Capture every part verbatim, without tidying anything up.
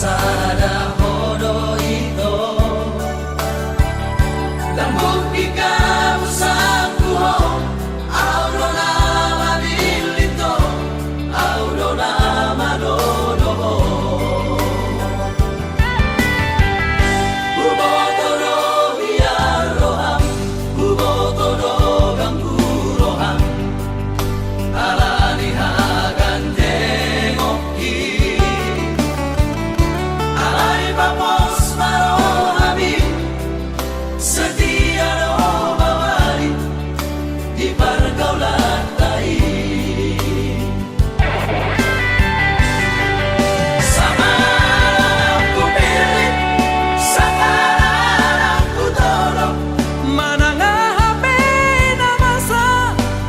Sada ho do ito. Lambungki hamu sangguhon. Au do na mamillit ho. Au do na manodohon. Huboto do hian roham. Huboto do ganggu roham. Ala ni hagandengki. Alai pos ma rohami. Setia do bawari di pargaulanta i. Samalam hupillit, samalam hutodong. Manang aha pe na masa,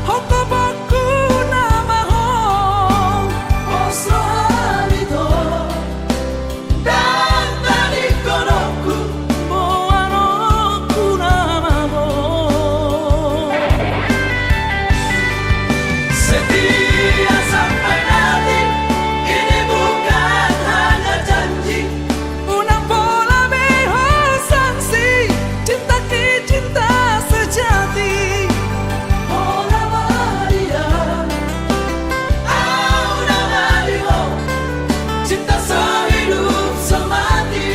hongkobongku na mahong. Pos rohami do. Ndang tadingkononku, boanonku na mabong. Setia sampai mati, ini bukan hanya janji. Unang pola be ho sangsi, cintaki cinta sejati. Pola ma dia. Au na mali ho, cinta sehidup semati.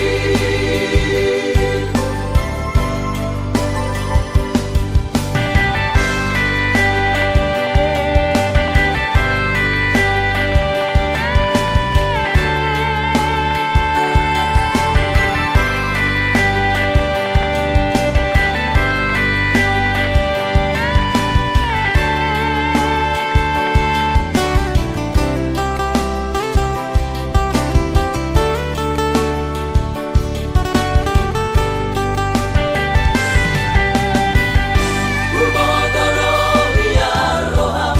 Huboto do hian roham,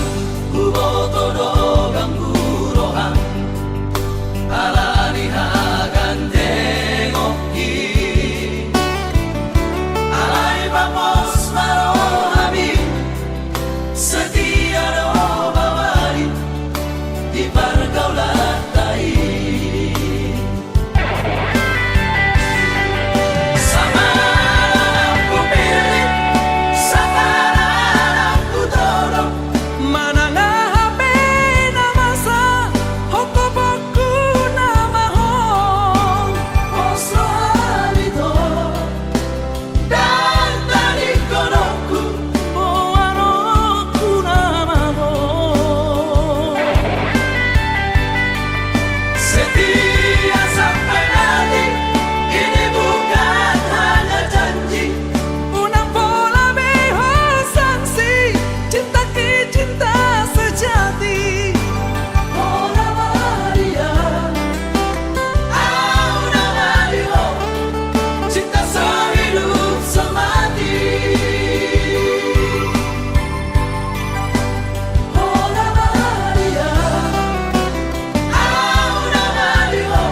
huboto do ganggu roham. Ala ni hagandengki. Alai pos ma rohami. Setia do bawari di pargaulanta i. Samalam hupillit, samalam hutodong. Manang aha pe na masa, hongkobongku na mahong. Pos rohami do. Ndang tadingkononku, boanonku na mabong. Setia sampai mati, ini bukan hanya janji. Unang pola be ho sangsi, cintaki cinta sejati. Pola ma dia. Au na mali ho, cinta sehidup semati. Pola ma dia. Au na mali ho,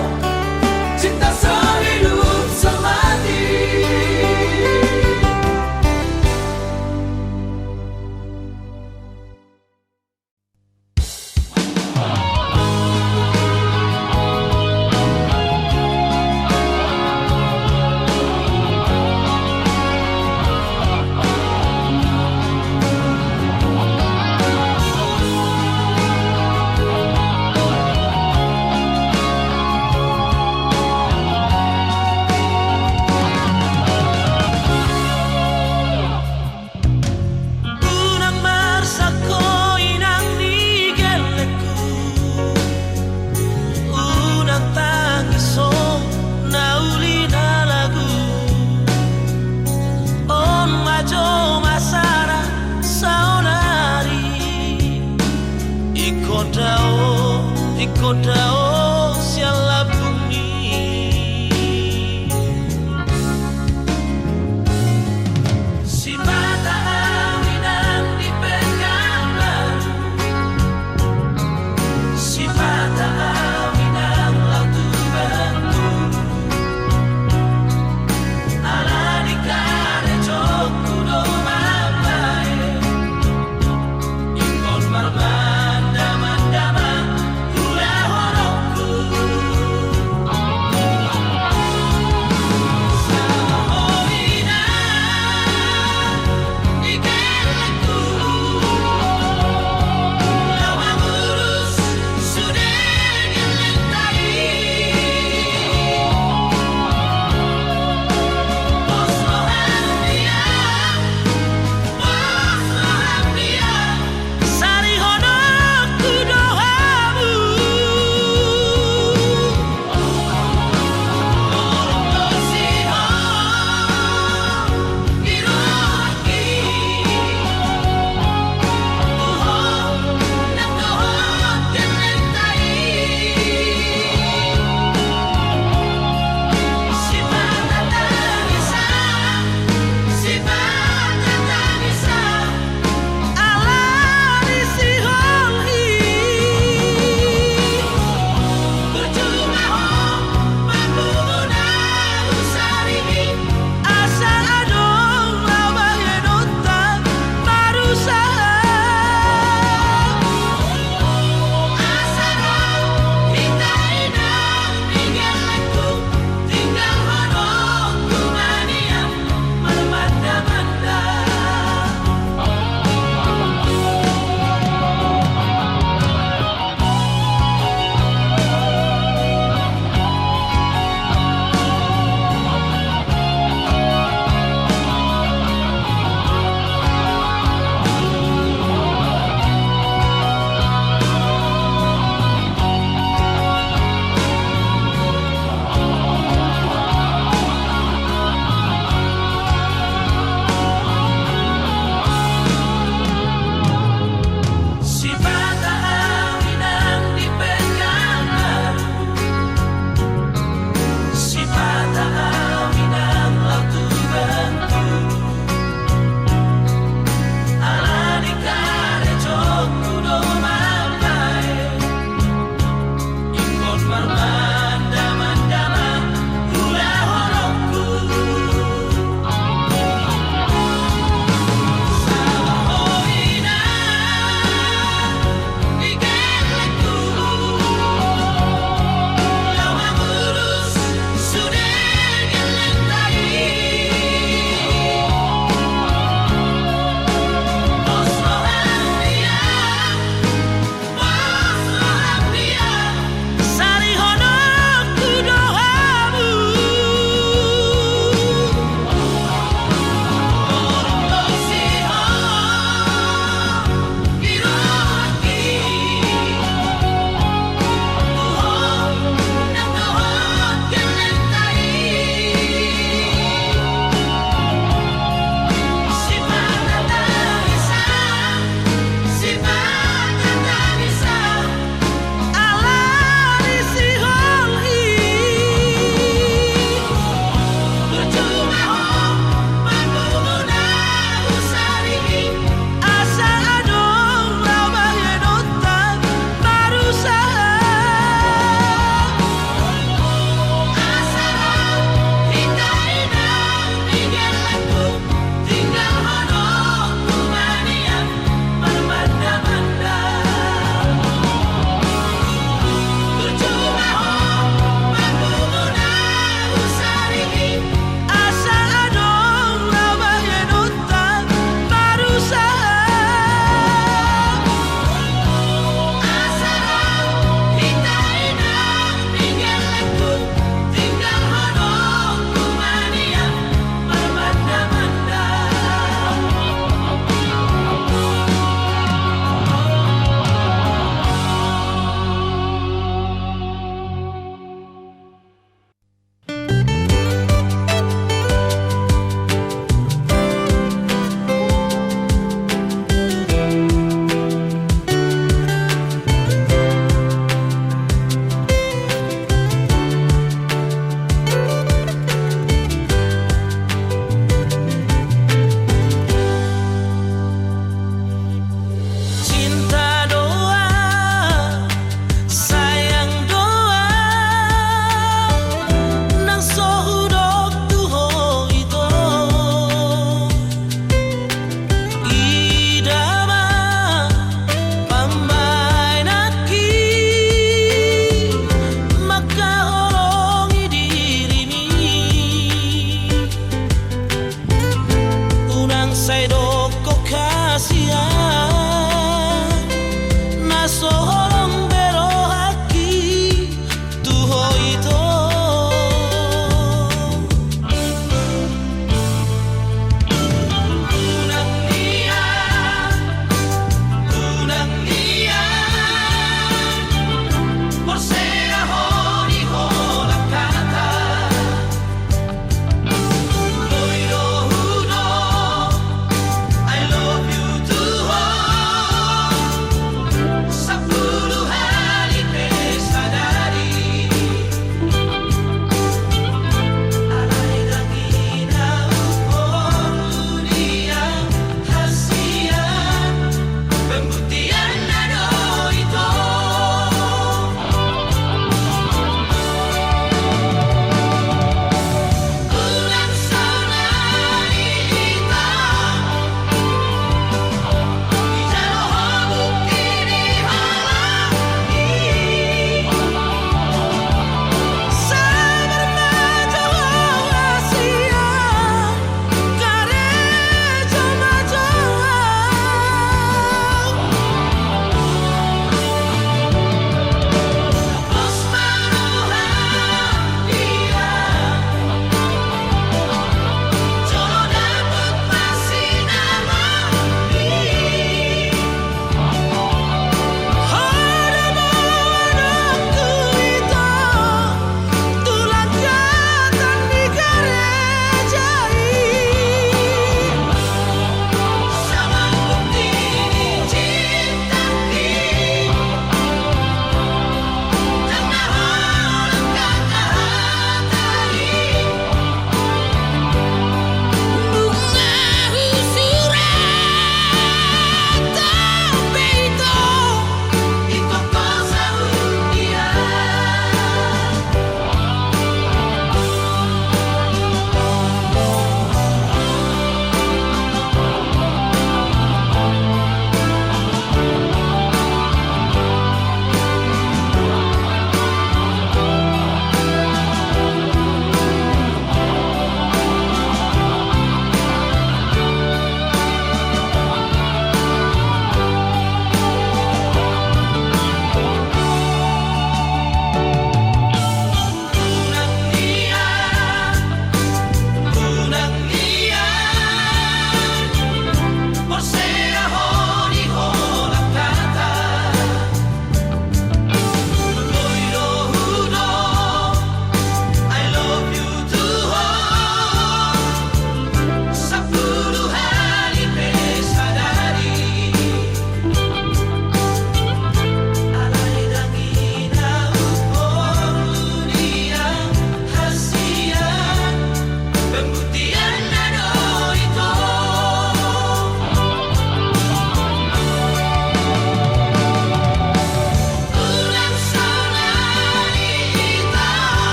cinta sehidup semati. Unang marsangko inang ni gellengku, unang tangis ho na uli na lagu. On ma jo masara saonari, ingkon dao, ingkon dao sian lambung ni. Sipata au inang di Pekanbaru, sipata au inang laho tu Bengkulu. Ala ni karejongku do mambahen, ingkon marmandamanda ma ulahonon.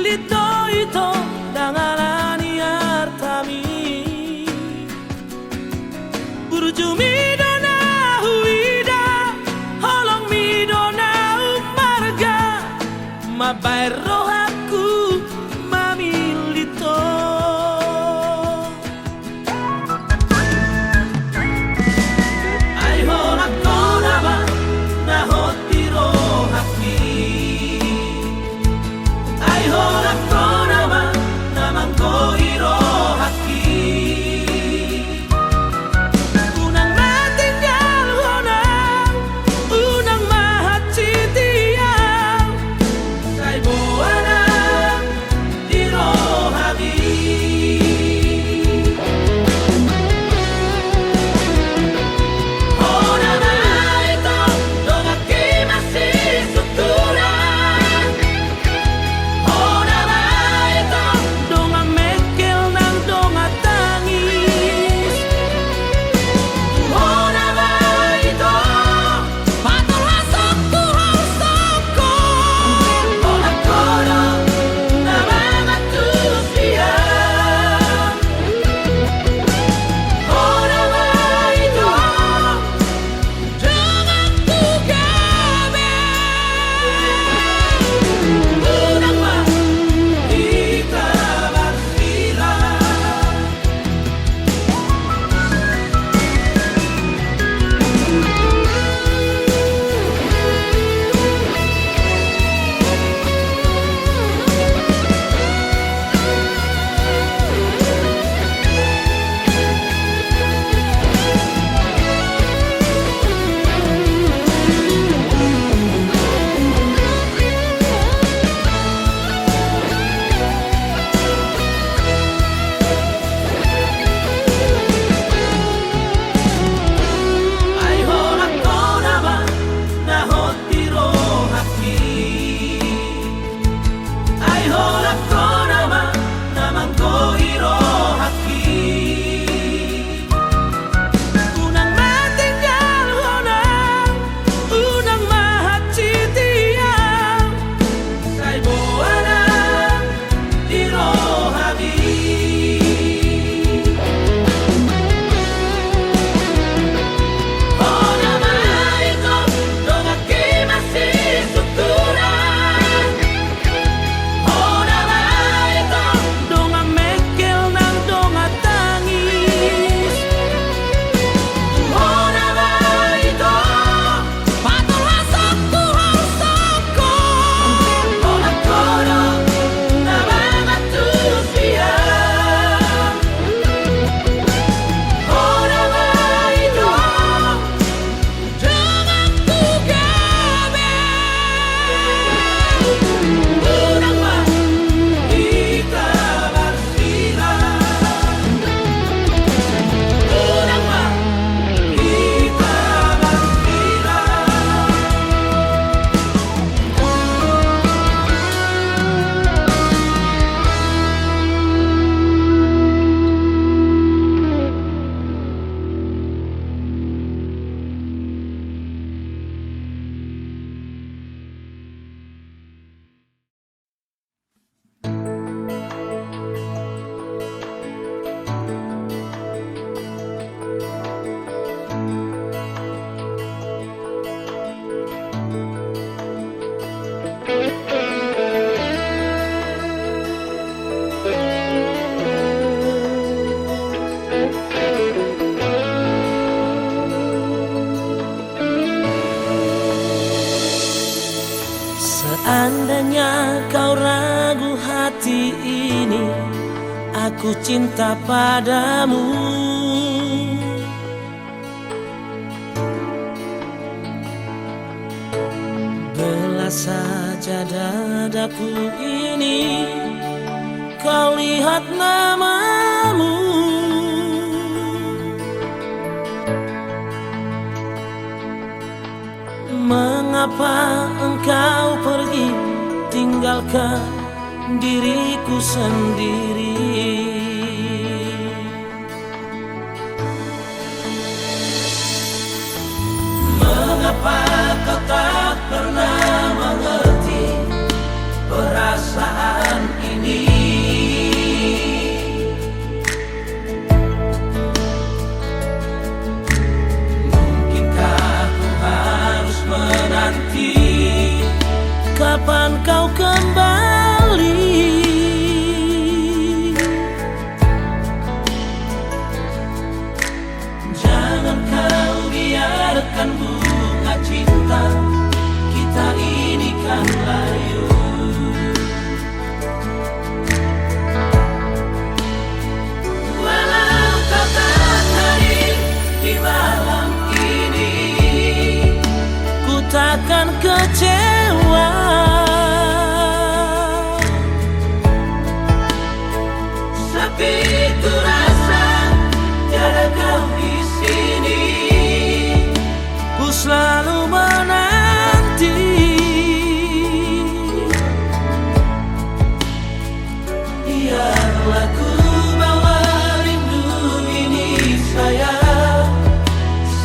Ito, ito, ndang alani artami. Burjumi do na huida, holongmi do na ummarga, mambahen rohangku mamillit ho. Ai holan ho nama na hot di rohangki. Ai holan ho nama na manggohi rohangki. Unang ma tinggalhon au, unang ma hansiti au. Sai boha na di rohami. Ho nama ito, donganki masisungkuran. Ho nama ito, dongan mengkel nang dongan tangis. Ho nama ito, patolhasonku hausonku. Holan ho do na mangantusi au. Ho nama ito, donganku gabe. Unang ma hita marsilang. Ai holan ho nama na hot di rohangki. Ai holan ho nama na manggohi rohangki. Unang ma tinggalhon au, unang ma hansiti au. Sai boha na di rohami. Ho nama ito, donganki masisungkuran. Ho nama ito, dongan mengkel nang dongan tangis. Ho nama ito, patolhasonku hausonku. Holan ho do na mangantusi au. Ho nama ito, donganku gabe. Unang ma hita marsilang. Unang ma hita marsilang. Seandainya kau ragu hati ini, aku cinta padamu. Belah saja dadaku ini, kau lihat namamu. Mengapa engkau pergi tinggalkan diriku sendiri? Mengapa kau tak pernah mengerti perasaan Kapan kau kembali? Jangan kau biarkan bunga cinta kita ini kan layu. Walau kau tak hadir di malam ini, ku takkan kecewa. Tapi ku rasa tiada kau di sini, ku selalu menanti. Biarlah ku bawa rindu ini sayang,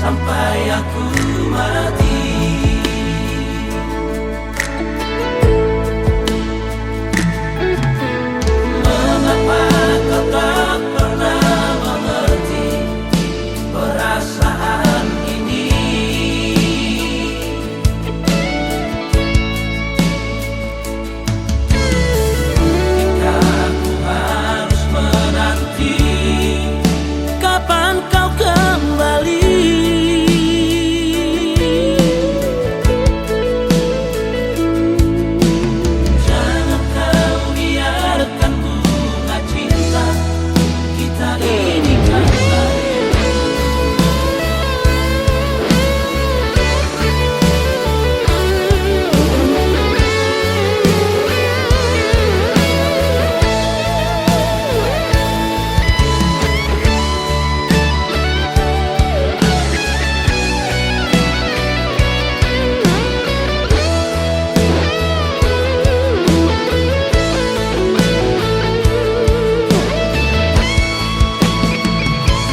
sampai aku mati. Mengapa kau tak pernah mengerti perasaan ini? Hingga ku harus menanti, kapan kau kembali? Jangan kau biarkan bunga cinta kita ini kan layu.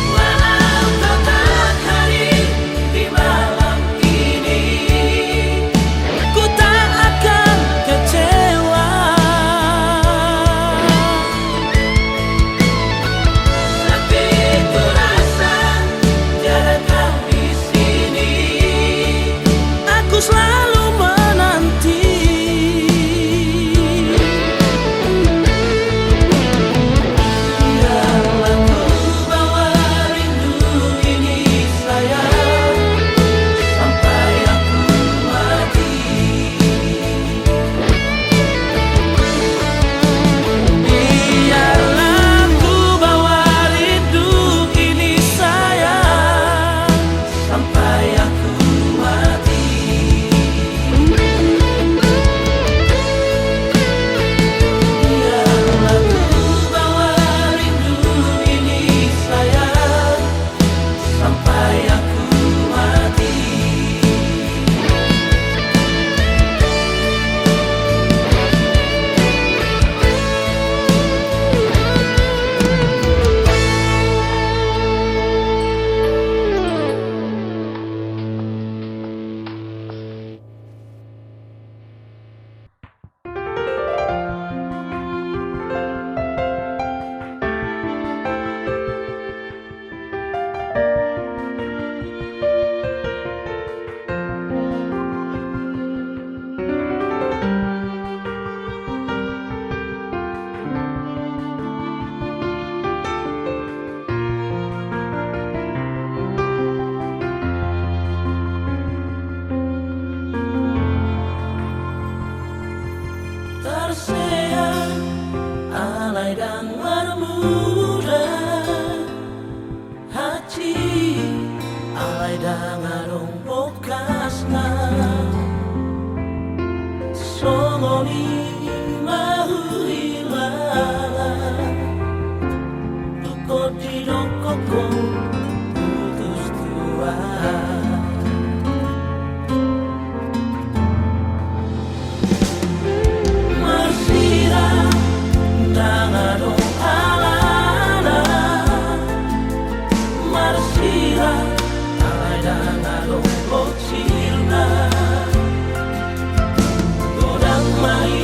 Walau kau tak hadir di malam ini, ku tak akan kecewa. Tapi ku rasa tiada kau di sini, aku selalu menanti. Biarlah ku bawa rindu ini sayang, sampai aku mati. Biarlah ku bawa rindu ini sayang, sampai aku mati. Biarlah ku bawa rindu ini sayang, sampai aku mati. Terseang alai ndang marmula, hansit alai ndang adong bokasna. Songon i ma huhilala, tung didok ho putus tua. Marsirang ndang adong alana, marsirang alai ndang adong bocilna. Godang ma i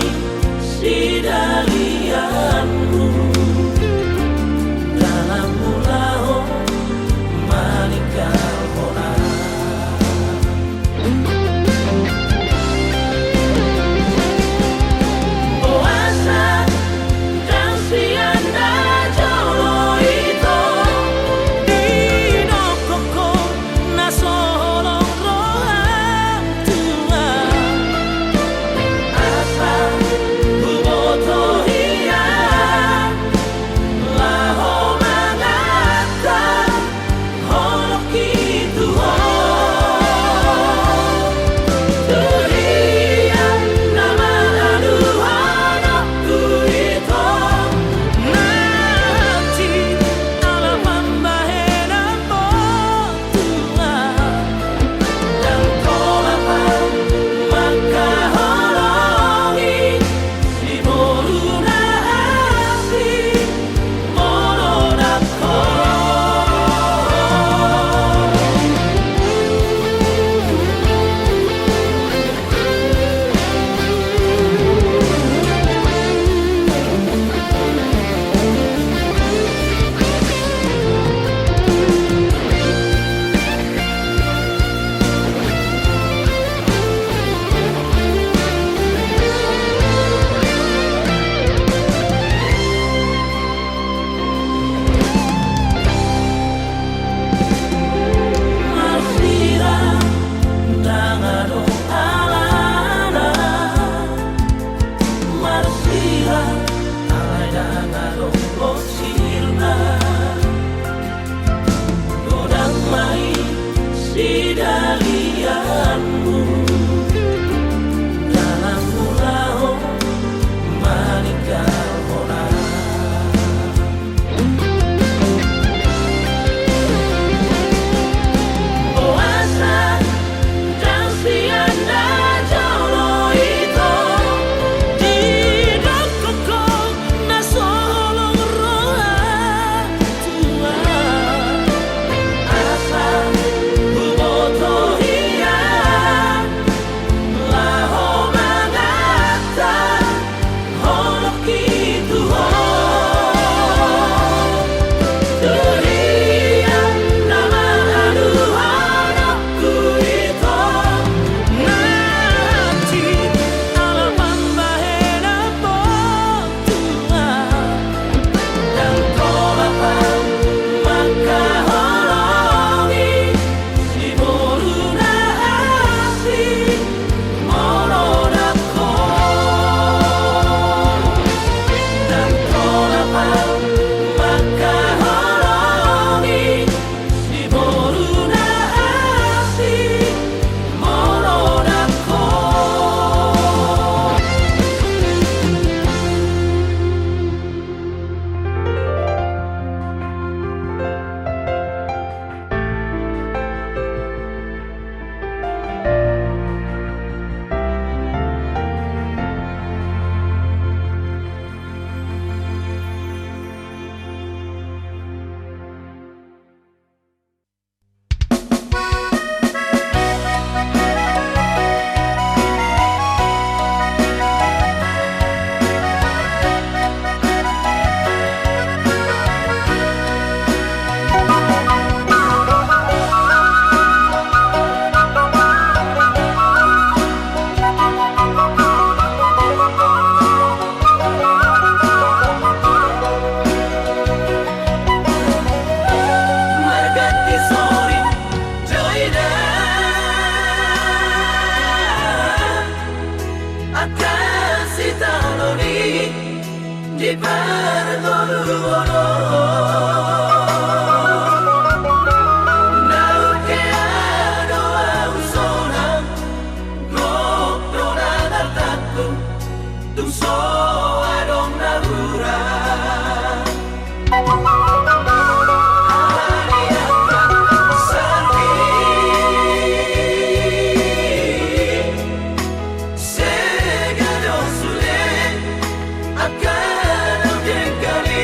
Di dalihanmu, dalanmu laho maninggalhon au. Boasa ndang sian na jolo ito didok ho na so holong roha Tuhan, asa huboto hian laho mangantar holongki tu Ho. Tu dia nama aduhononku ito, na hansit ala pambahenanmu Tuhan. Ndang tolap au mangkaholongi di boru na asing mononangkon. Ndang tolap au mangkaholongi di boru na asing mononangkon. Marganti sori jo i da angka sitaonon i di parngoluon on. Naung ke adong au sonang, gok do na tartangku, tung so adong na hurang. Ala ni angka sari, sega do sude angka na denggan i.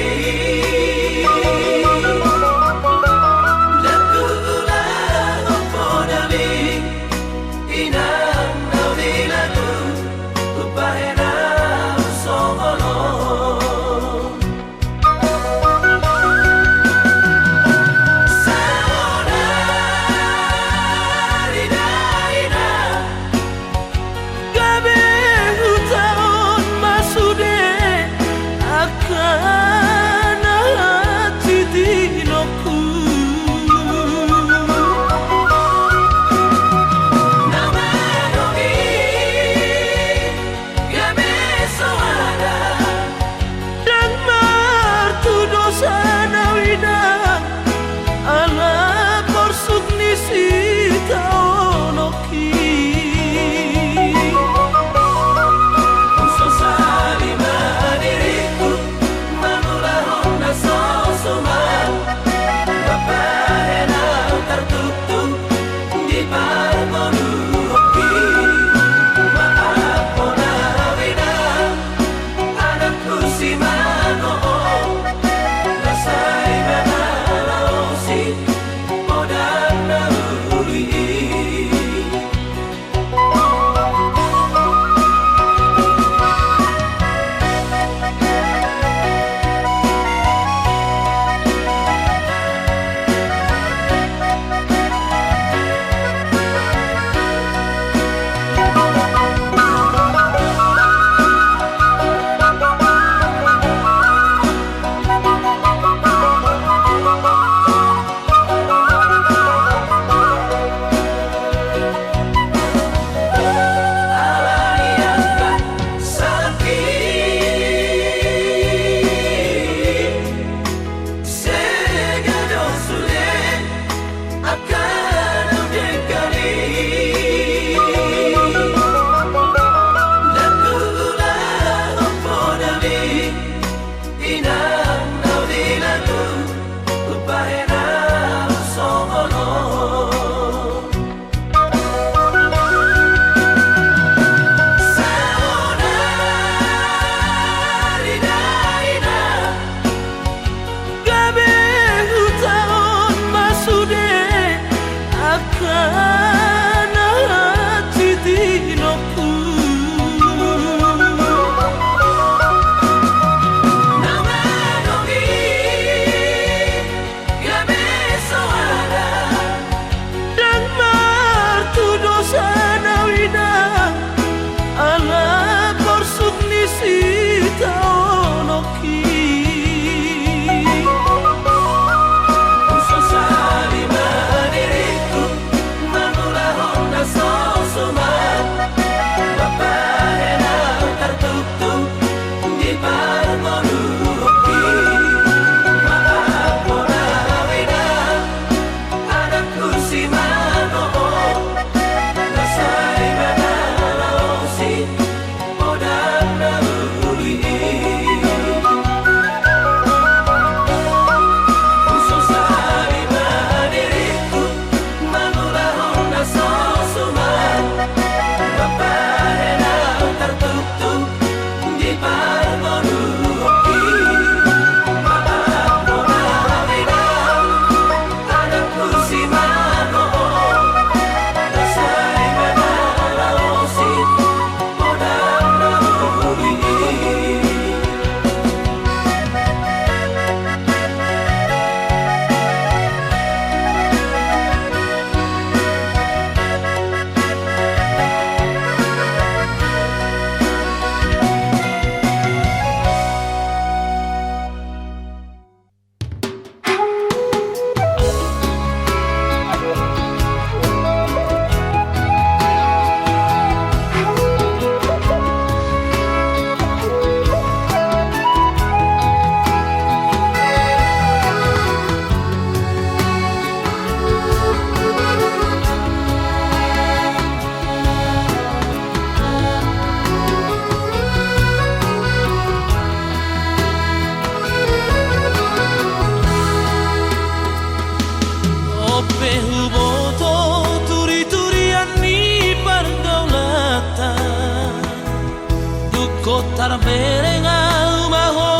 Tarbereng ahu ma ho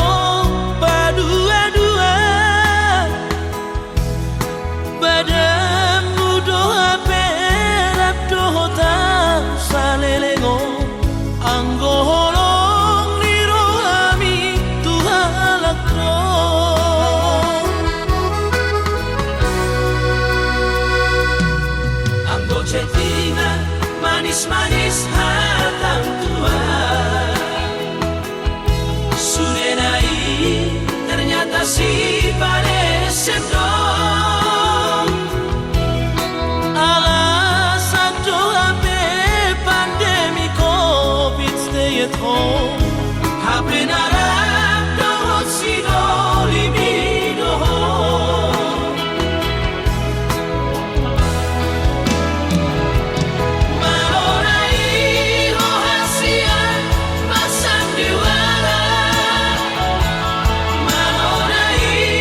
paduadua, badanmu do hape rap dohot ahu saleleng on, anggo holong ni rohami tu halak do. Anggo chattingan manis-manis hata tua, sude na i ternyata si pareset do. Alasan do hape pandemi covid stay at home, hape na rap dohot sidoli mi do ho. Malo na i roha sian marsandiwara, malo na i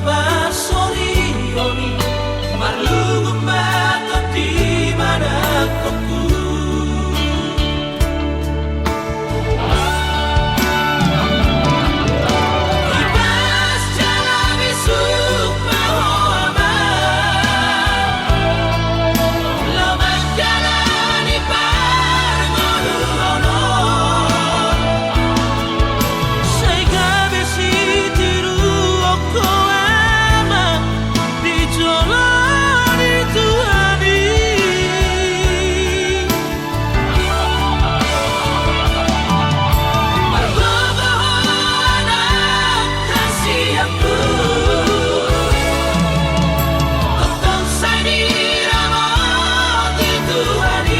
Pasorion i, marlungun ma tondi manangkokku. Ipas jala bisuk ma ho ama, laho manjalani parngoluon on. Sai gabe sitiruon ho ama di jolo ni Tuhan i. Margogo ho anak hasianku, tongtong sai diramoti Tuhan i.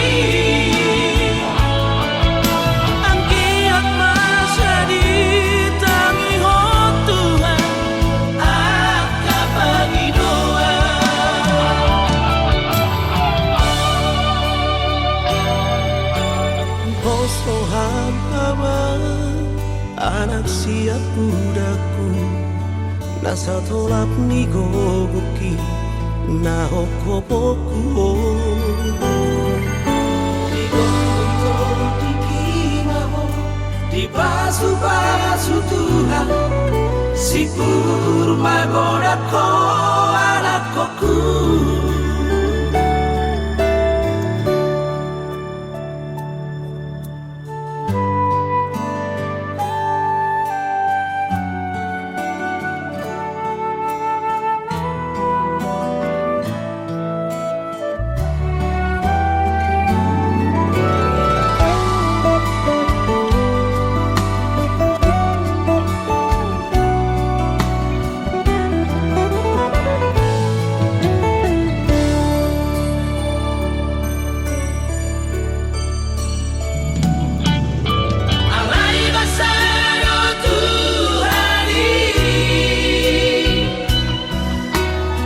Anggiat ma sai ditangihon Tuhan angka pangidoan. Pos roham ama, anak sian pudangku, na satolap ni gogongki, na hophopongku on. Digomgom tondingki ma ho, dipasupasu Tuhan, sipur ma godang ho anakkongku. Alai basa do Tuhan i,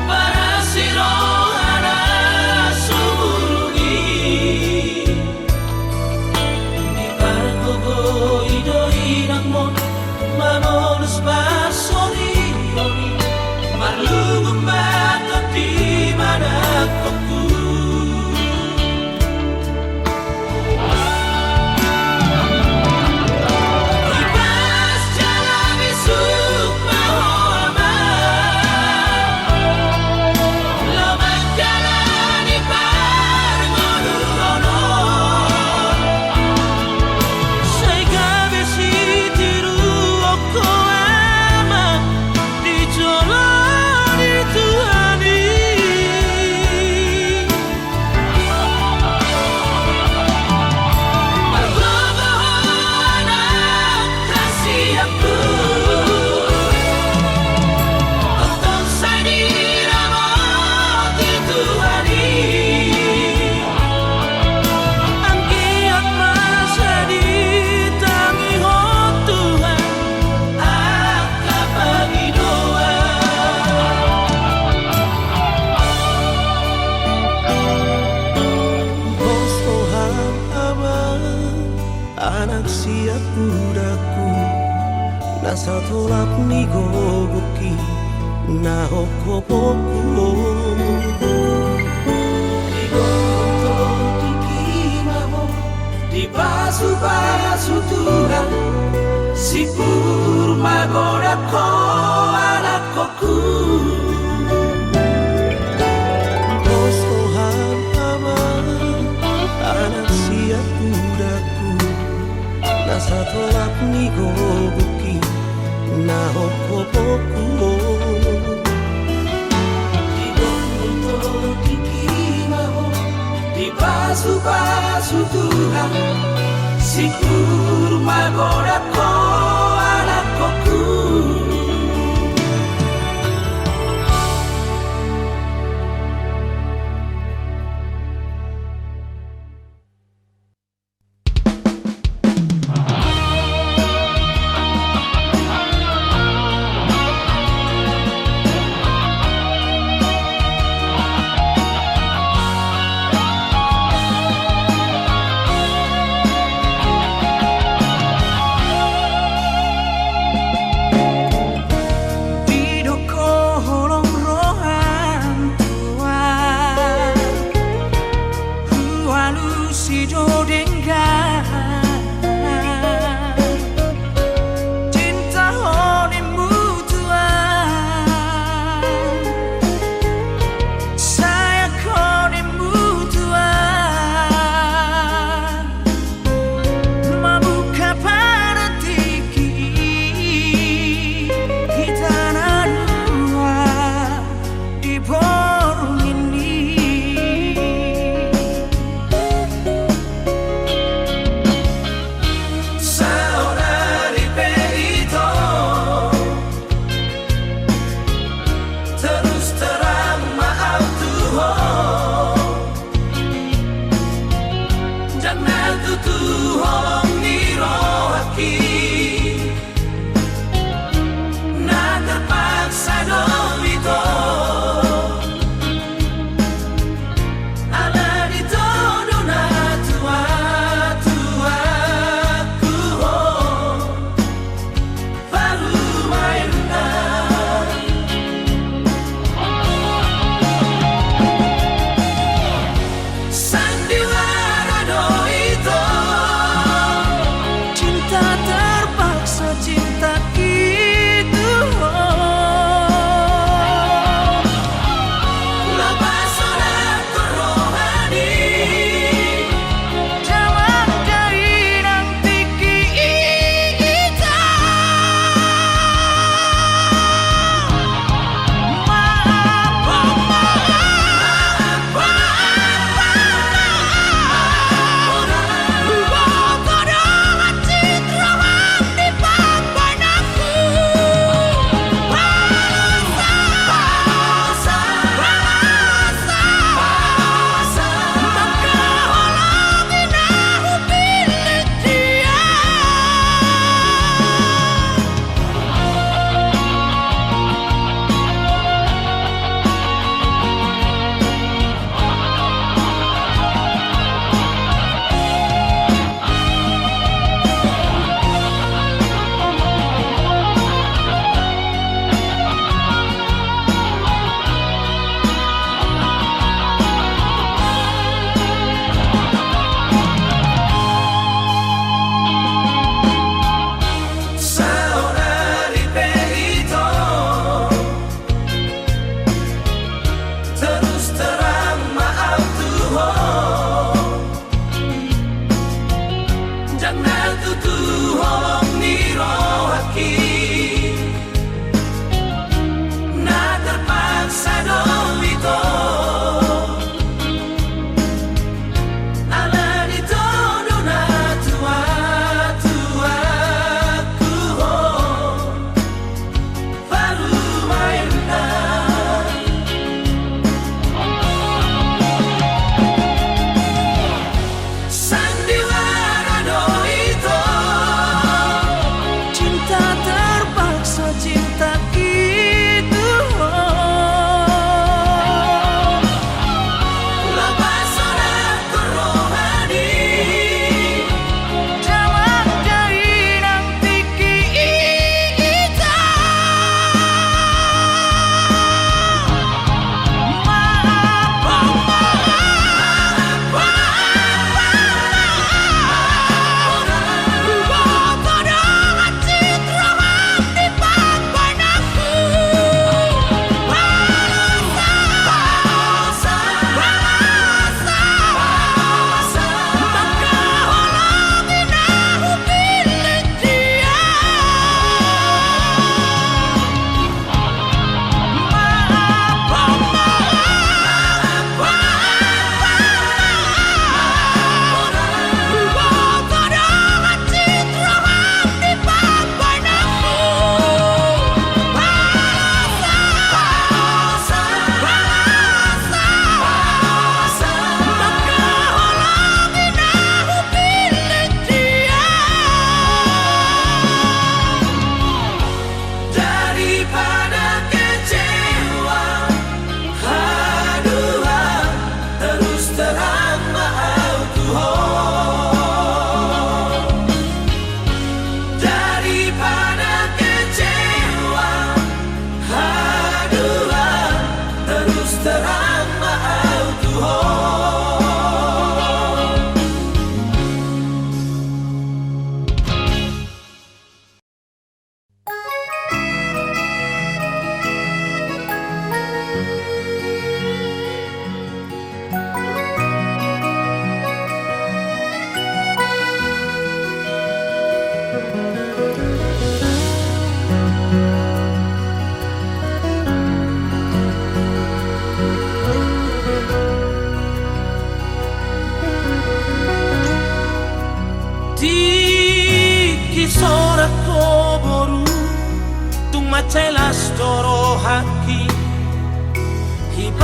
barasi rohana sumurung i. Dipargogoi do inangmon mamolus pasorion i, marlungun ma tondi manangkokku. Ipas jala bisuk ma ho ama, laho manjalani parngoluon on. Sai gabe sitiruon ho ama di jolo ni Tuhan i. Margogo ho anak hasianku, tongtong sai diramoti Tuhan i. Anggiat ma sai ditangihon Tuhan angka pangidoan. Pos roham ama, anak sian pudangku, na satolap ni gogongki, na hophopongku on. Digomgom tondingki ma ho, dipasupasu Tuhan, sipur ma godang ho anakkongku. Pos roham ama, anak sian pudangku, na satolap ni gogongki, na hophopongku on. Digomgom tondingki ma ho, dipasupasu Tuhan, sipur ma godang ho anakkongku.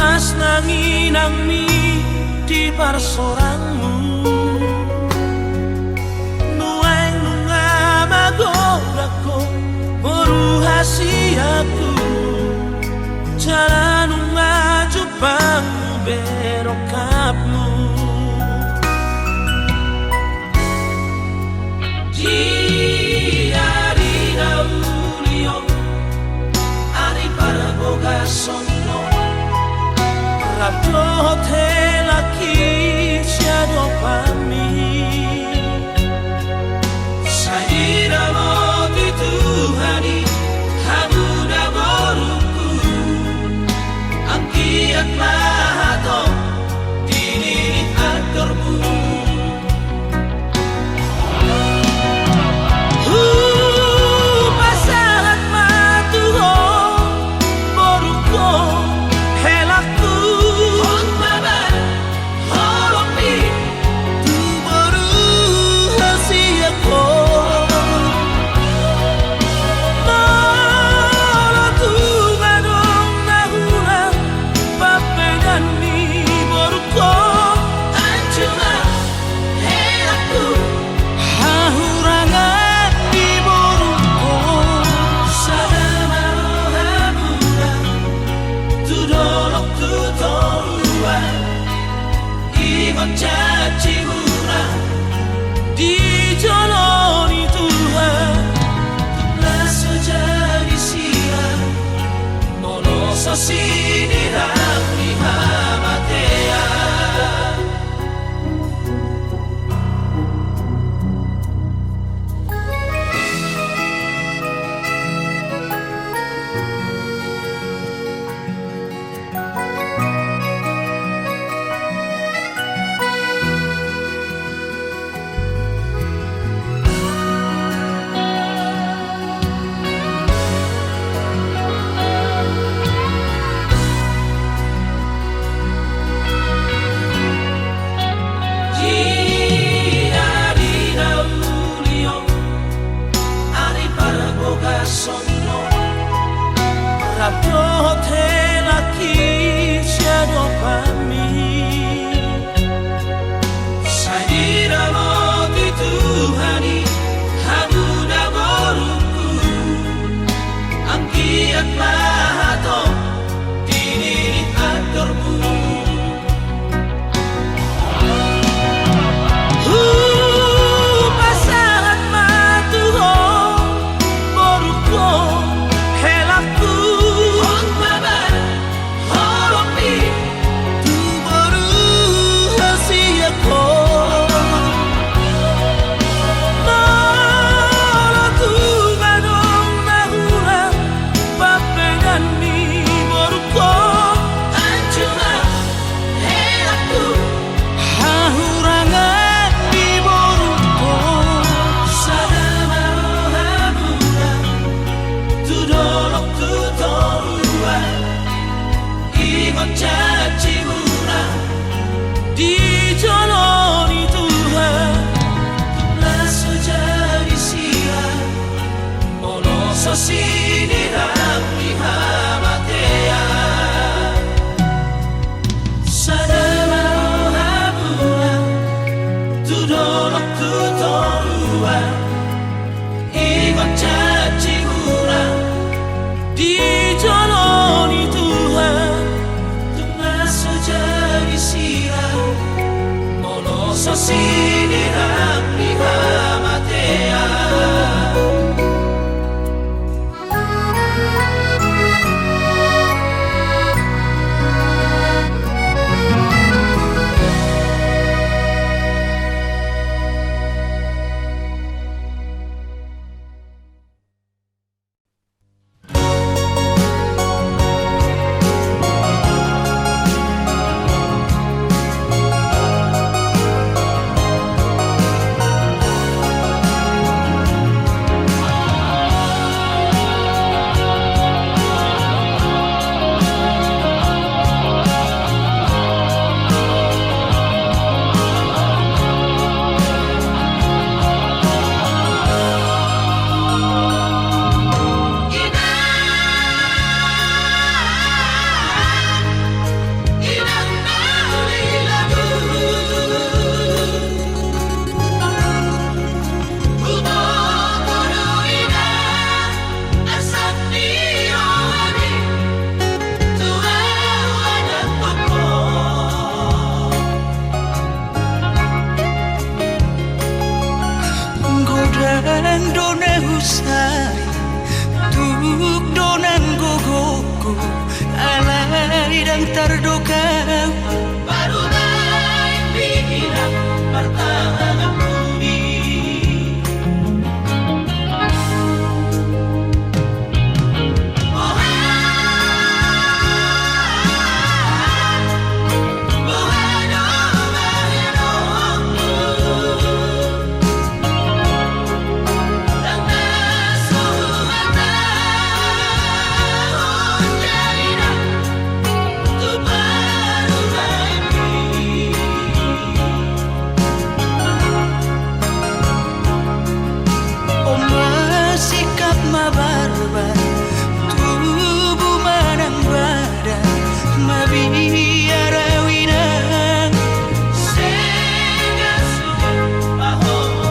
Mas nang inangmi di parsorangmu. Nuaeng nunga magodang ho boru hasianku, jala nunga jumpang be rongkapmu. Di ari na uli on, ari parbogason on, rap dohot helangki siadopanmi. Sai diramoti Tuhan i hamu da borungku, anggiat ma hatop dililih andormu. Hupasahat ma tu ho, borungku, helangku. Hot ma ba holongmi tu boru hasianghon. Molo tung adong na hurang pambahenan ni borungku, anju ma helangku, hahurangan ni borungku. Sada ma rohamuna tu dolok tu toruan, ingot janjimuna di jolo ni Tuhan. Tung las so jadi sirang molo so sinirang ni hamatean. Di ari na uli on, ari parbogason on, rap dohot helangki siadopanmi. Sai diramoti Tuhan i hamu da borungku, anggiat ma hatop dililih andormu. Hupasahat ma tu ho, borungku, helangku. Hot ma ba holongmi tu boru hasianghon. Molo tung adong na hurang pambahenan ni borungku, anju ma helangku, hahurangan ni borungku. Sada ma rohamuna tu dolok tu toruan, ingot janjimuna di jolo ni Tuhan. Tung las so jadi sirang molo so sinirang ni hamatean. Sada ma rohamuna tu dolok tu toruan, ingot janjimuna di jolo ni Tuhan. Tung las so jadi sirang molo so sinirang ni hamatean. Tardokam. Parumaen pihira martangan pudi. Oma sikap ma barbar, tubu manang badan, mabiar au inang. Sega sude pahompu.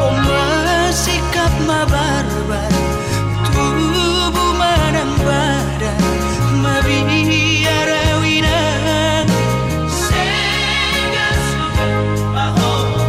Oma sikap ma barbar, tubu manang badan, mabiar au inang. Sega sude pahompu.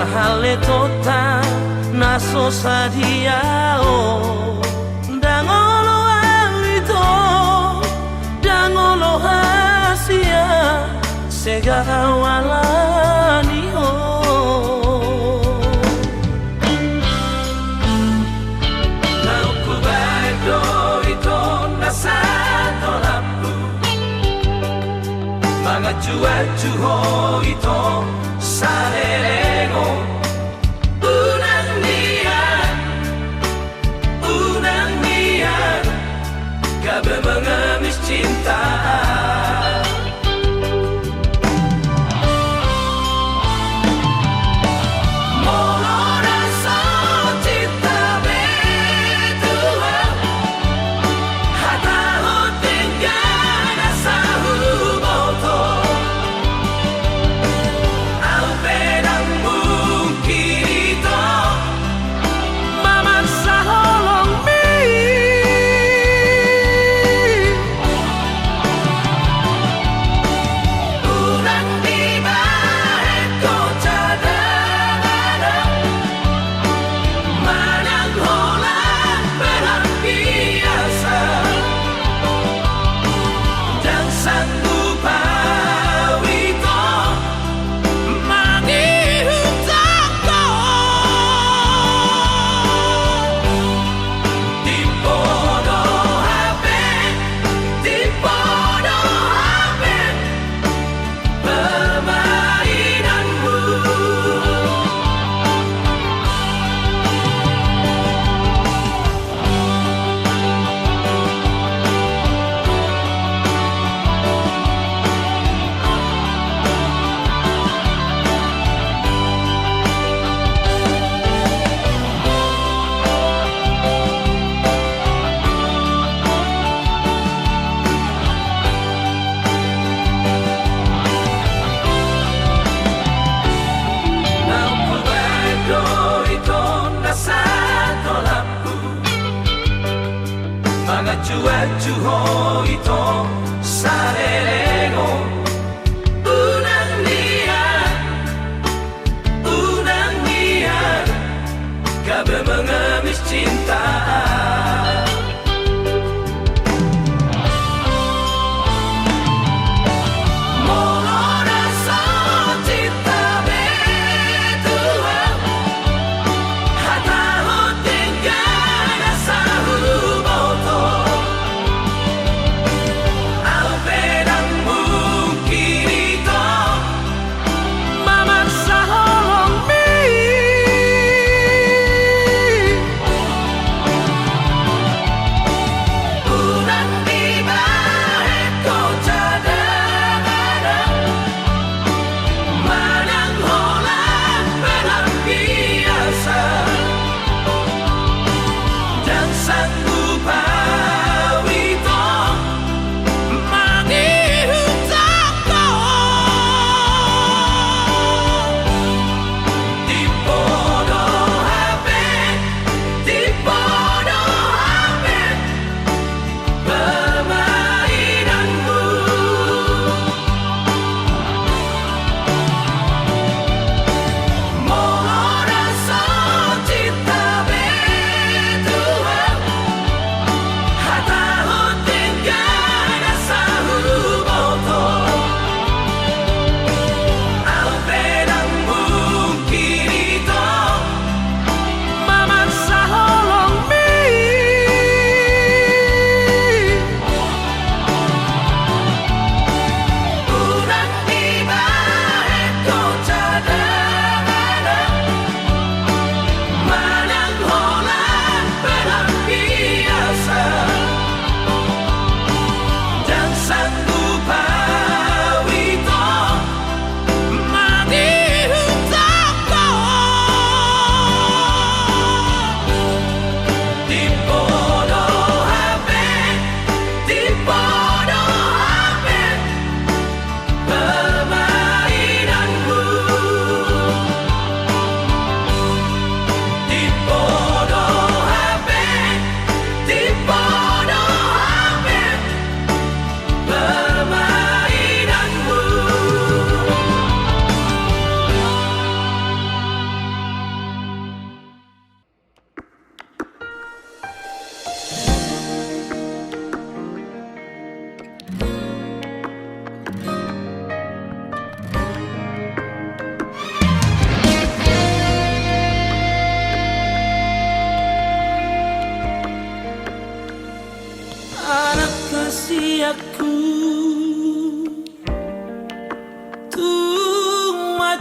Haletonta na so sadia on, ndang olo au ito, ndang olo hasea, sega au alani ho. Naung hubaen do ito na satolampu, manganjuanju ho ito saleleng on. Unang nian, unang nian, gabe mengemis cinta. Molo na so cinta be tu au, hatahon denggan asa huboto. Au pe ndang mungkin ito mamaksa holongmi. Unang dibahen ho cadangan manang holan pelampiasan. Ndang sanggup au ito mangihut jangkon. Timbo do hape, timbo do hape permainanmu. Naung hubaen do ito na satolampu, manganjuanju ho ito saleleng on. Unang nian, unang nian, gabe mengemis cinta. Molo na so cinta be tu au, hatahon denggan asa huboto. Au pe ndang mungkin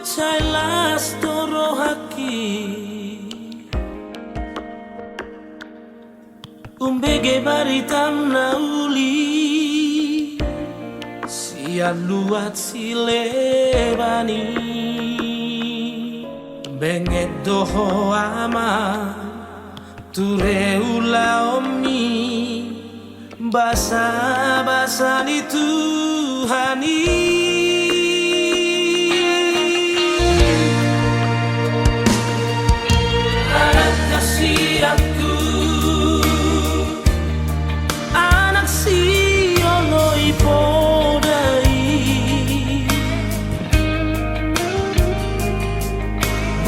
Sai las do rohangki umbege baritam na uli sian luat sileban i. Benget do ho ama ture ulaonmi, basabasa ni Tuhan i. Anak kasihanku, anak sioloi poda i.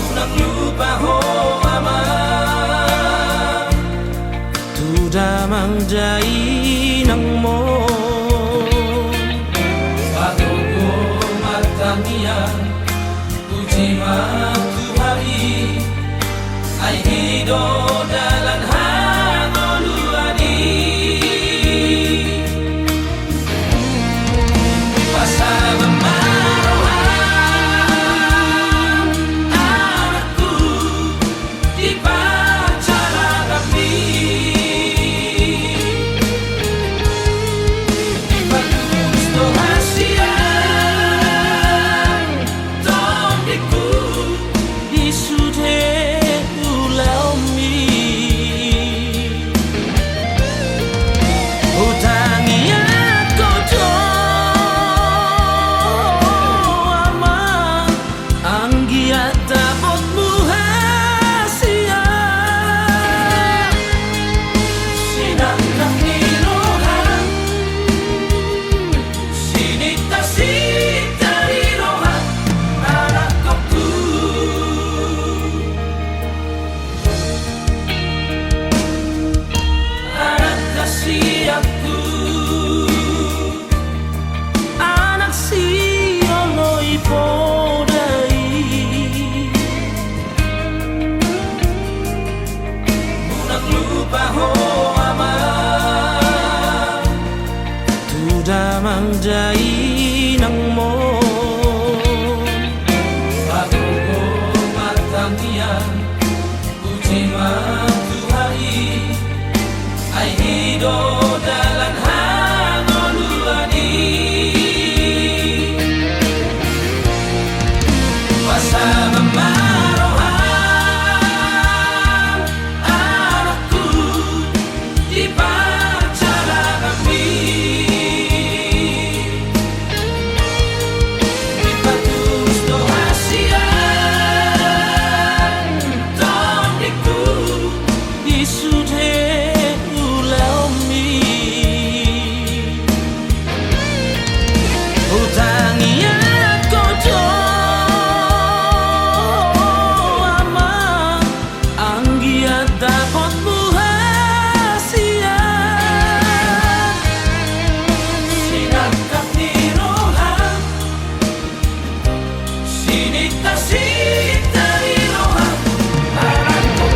Unang lupa ho ama tu damang dainangmon. Pagogo martangiang, puji ma Tuhan i, ai i do dalan hangoluan i. Pasabar ma roham, anakku, dipajalang hami, dipatulus do hasian tondingku di sude ulaonmi. Hutangiangkon do ama, anggiat dapotmu hasian. Sinangkap ni roham, sininta-sinta ni roham, anakku. Anak kasihanku, anak sioloi poda i. Unang lupa ho ama tu damang dainangmon. Pagogo martangiang, puji ma Tuhan i, ai i do dalan hangoluan i. Pasabar ma roham, anakku, dipajalang hami, dipatulus do hasian tondingku di sude ulaonmi. Hutangiangkon do ama, anggiat dapotmu hasian. Sinangkap ni roham, sininta-sinta ni roham, anakku.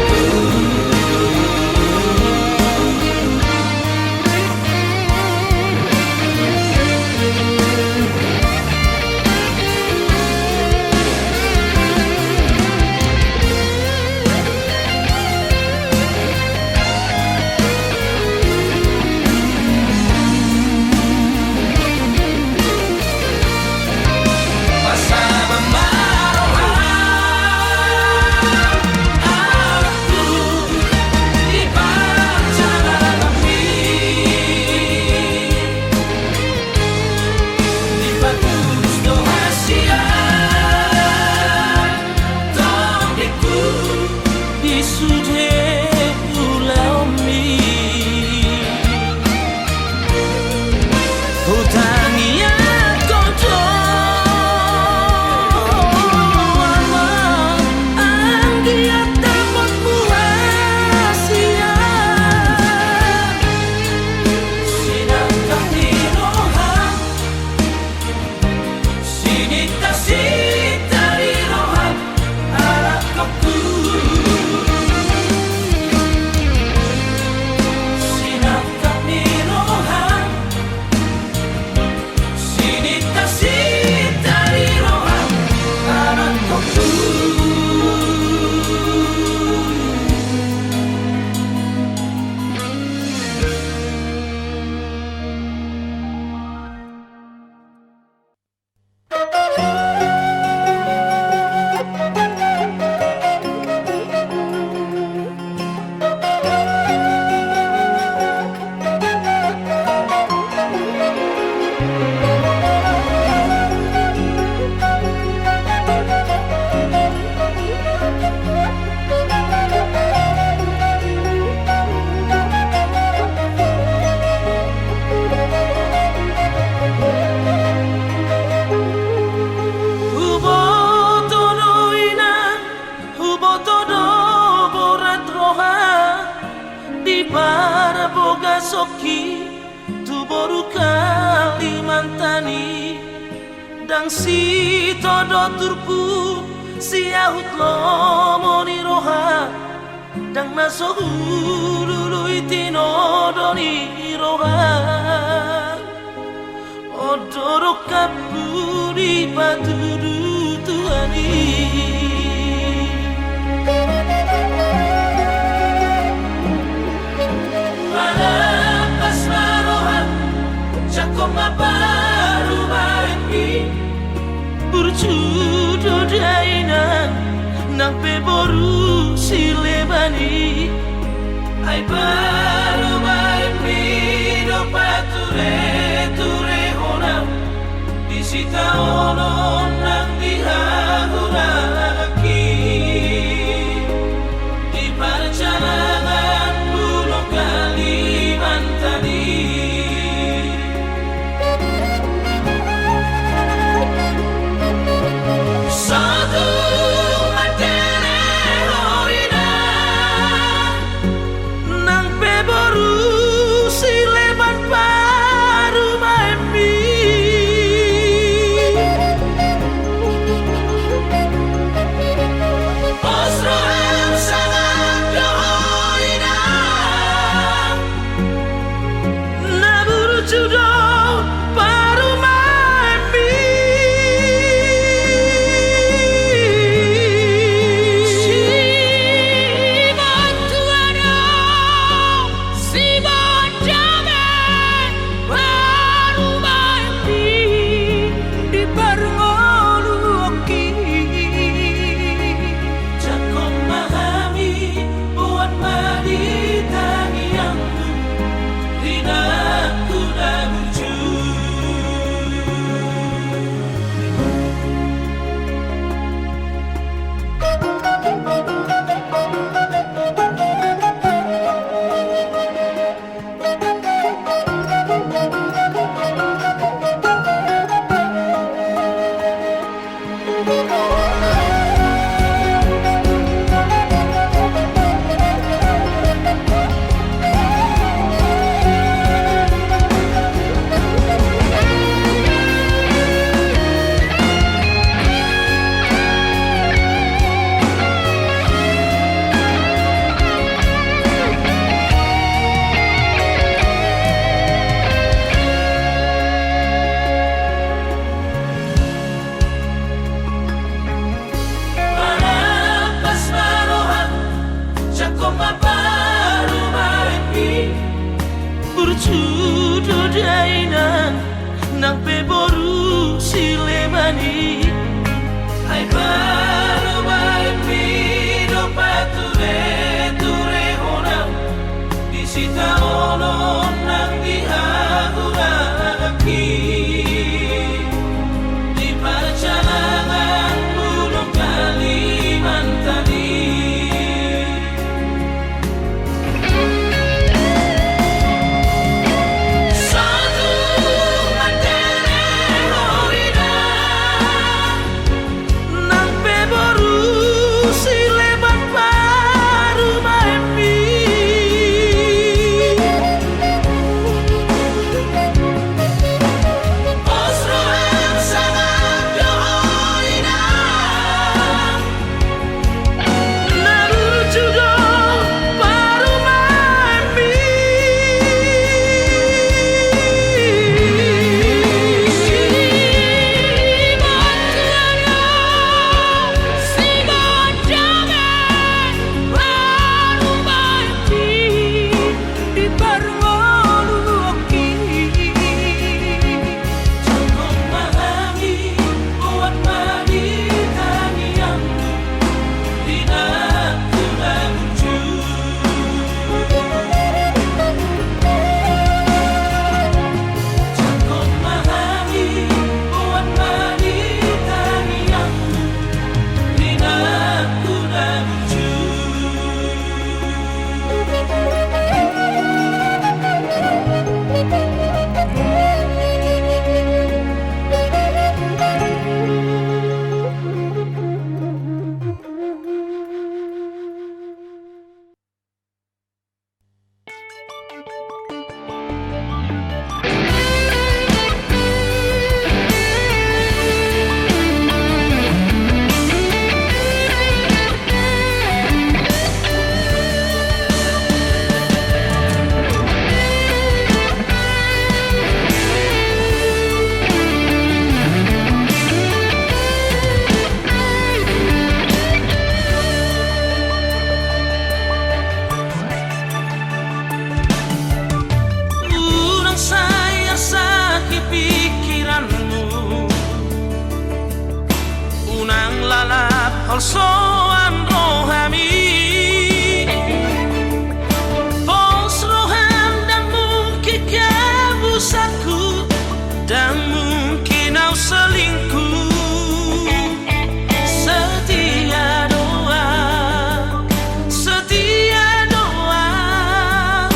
Songki tu boru Kalimantan i, ndang sitodot turpuk siahut lomo ni roha, ndang na so hulului tinodo ni roha. On do rongkapku dipatudu Tuhan i. Manampas ma roham, jangkon ma parumaenmi. Burju do dainang, nang pe boru Sileban i. Ai parumaenmi do patureturehonam, di Sitaonon nang di Hahurangki, di parjalangan pulo Kalimantan i. Sotung mandele ho inang, nang pe boru Sileban parumaenmi. Pos roham sangap do ho inang, na burju do parumaenmi. Siboan tua do, siboan dame parumaenmi di parngoluonki. Jangkon ma hami, boan ma di tangiangmu, inangku na burju. Manampas ma roham, jangkon ma parumaenmi. Burju do dainang, nang pe boru Sileban i. Ai parumaenmi do patureturehonam, di Sitaonon nang di Hahurangki, di parjalangan pulo Kalimantan i. Sotung mandele ho inang, lalap holsoan rohami. Pos roham ndang mungkin habusanku, ndang mungkin au selingkuh. Setia do au, setia do au,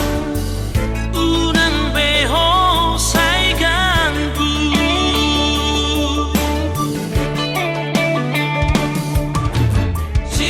unang be ho sai ganggu. Si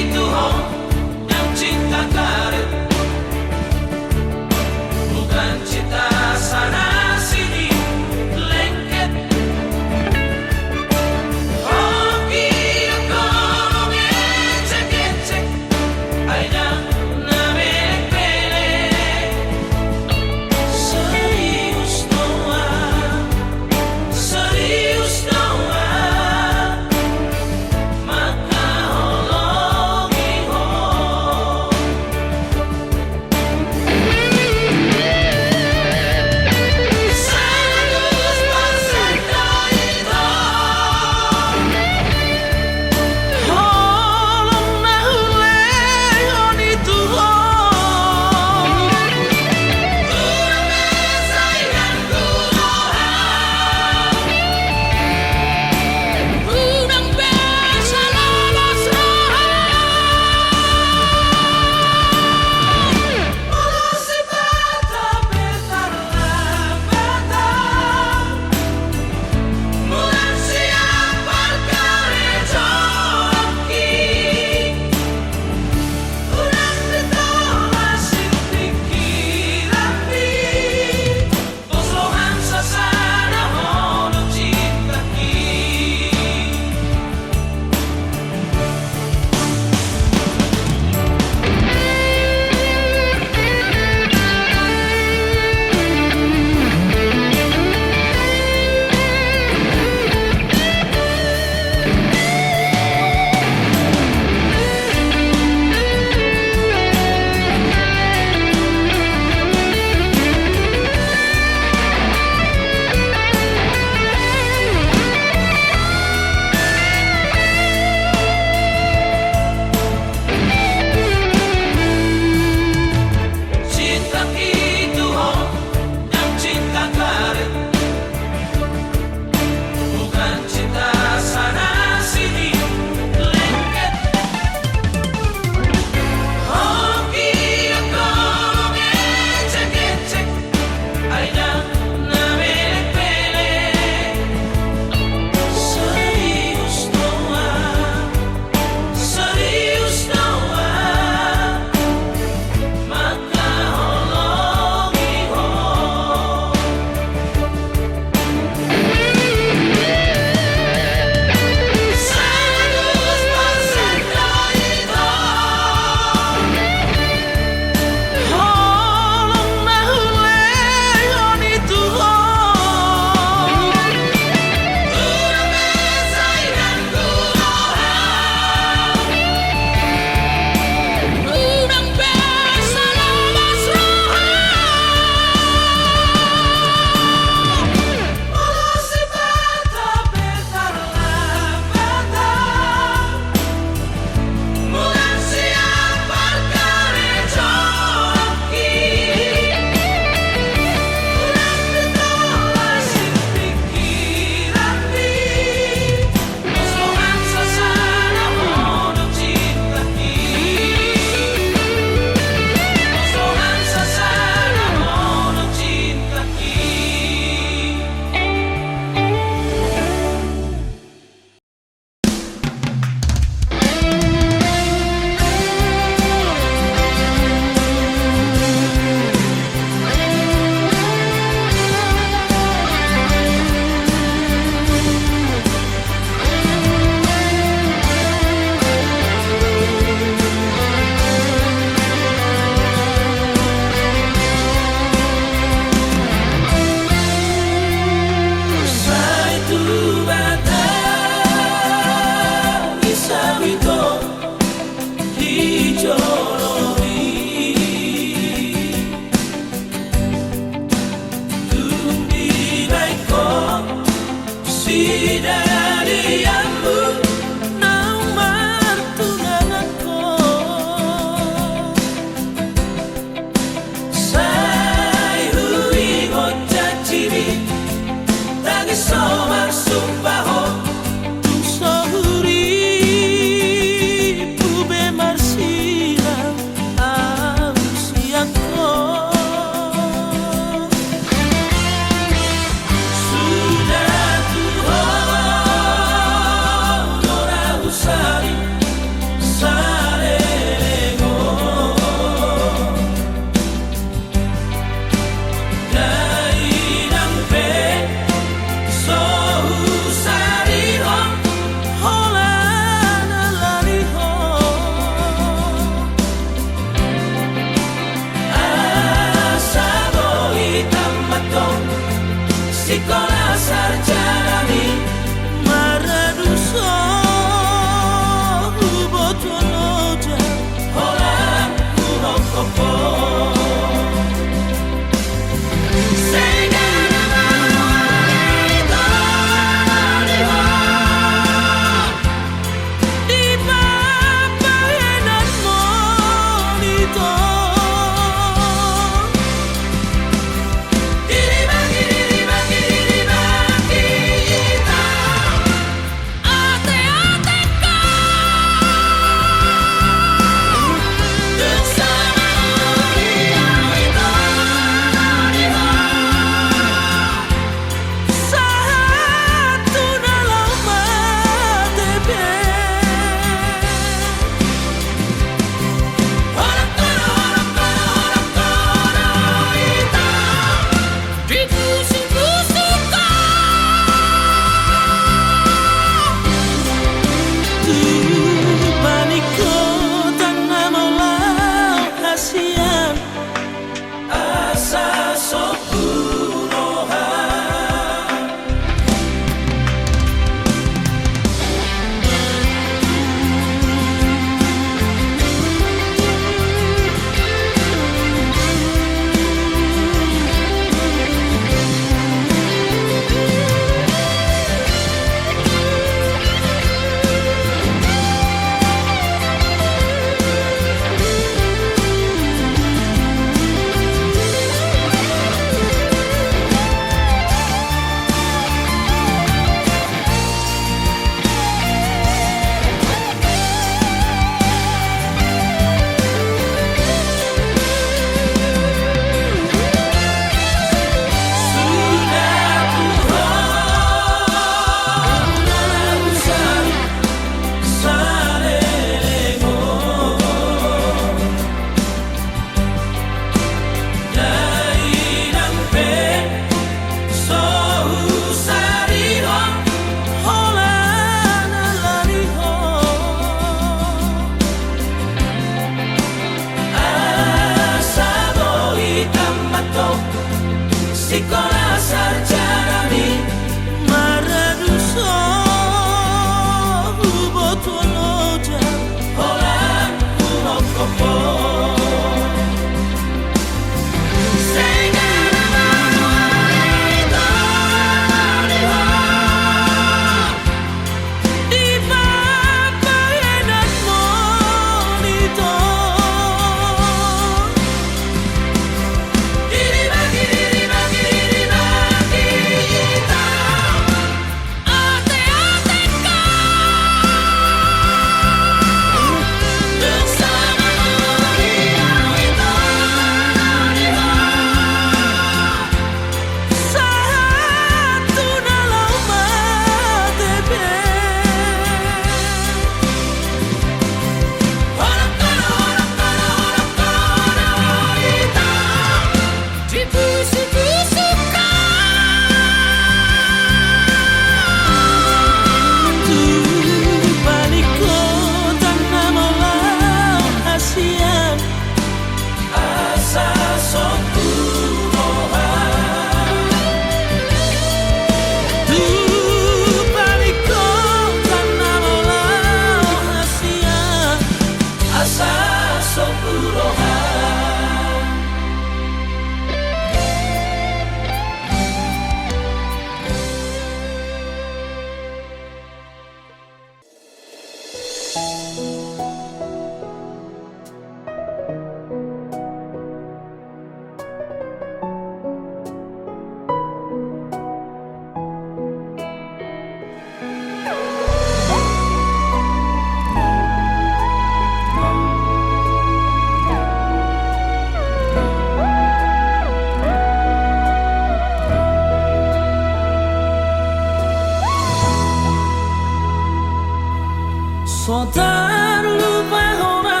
So tarlupa hona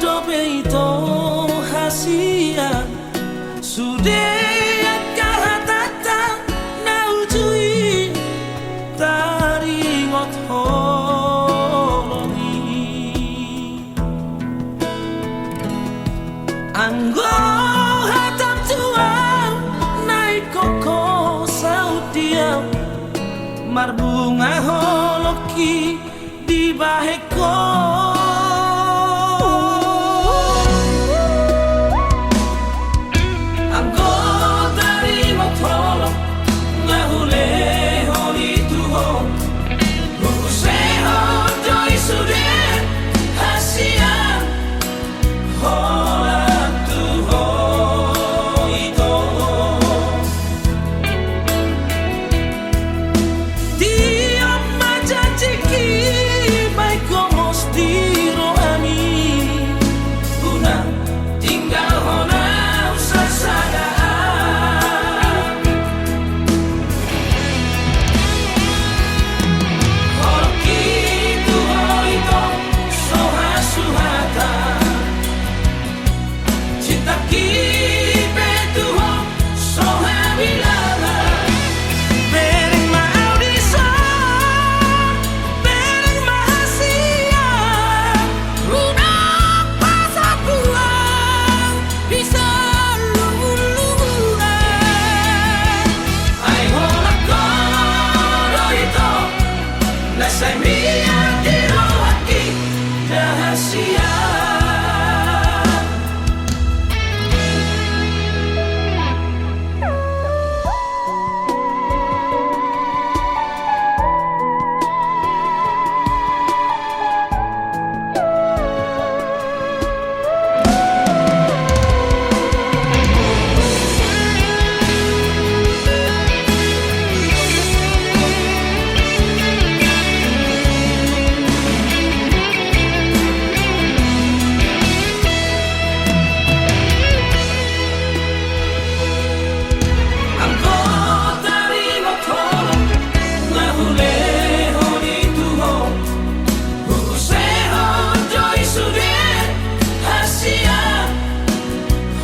dope ito hasian, sude angka hatanta na uju i taringot holong i. Anggo hatam tu ahu na ingkon ho saut di ahu, marbunga holongki dibahen ho. Anggo taringot holong na hulehon i tu ho, huusehon do i sude hasian holan tu ho ito. Tiop ma janjingki bahen gomos di rohami, unang tinggalhon ahu sasada. Holongki tu ho ito so hasuhatan, cintangki pe tu ho so habilangan. Bereng ma ahu dison, bereng ma hasian, unang pasahat tu ahu di salungun-lungunan. Ai holan ho do ito na sai mian di rohangki, da hasian. Anggo taringot holong na hulehon i tu ho, huusehon do i sude hasian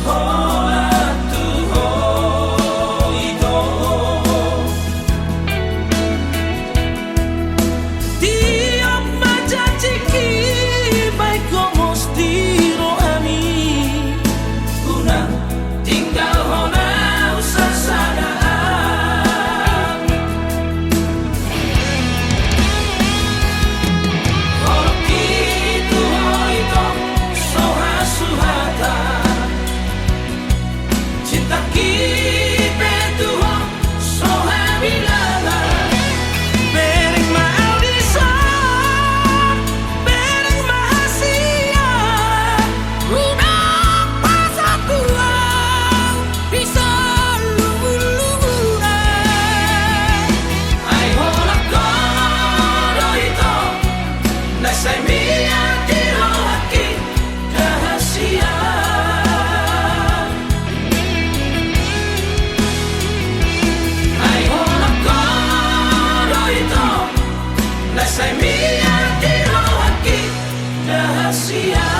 holan tu ho ito. Tiop ma janjingki bahen gomos di rohami, unang tinggalhon ahu sasada. Holongki tu ho ito so hasuhatan, cintangki pe tu ho so habilangan. Bereng ma ahu dison, bereng ma hasian, unang pasahat tu ahu di salungun-lungunan. Ai holan ho do ito na sai mian di rohangki, da hasian. Ai holan ho do ito na sai mian di rohangki, da hasian.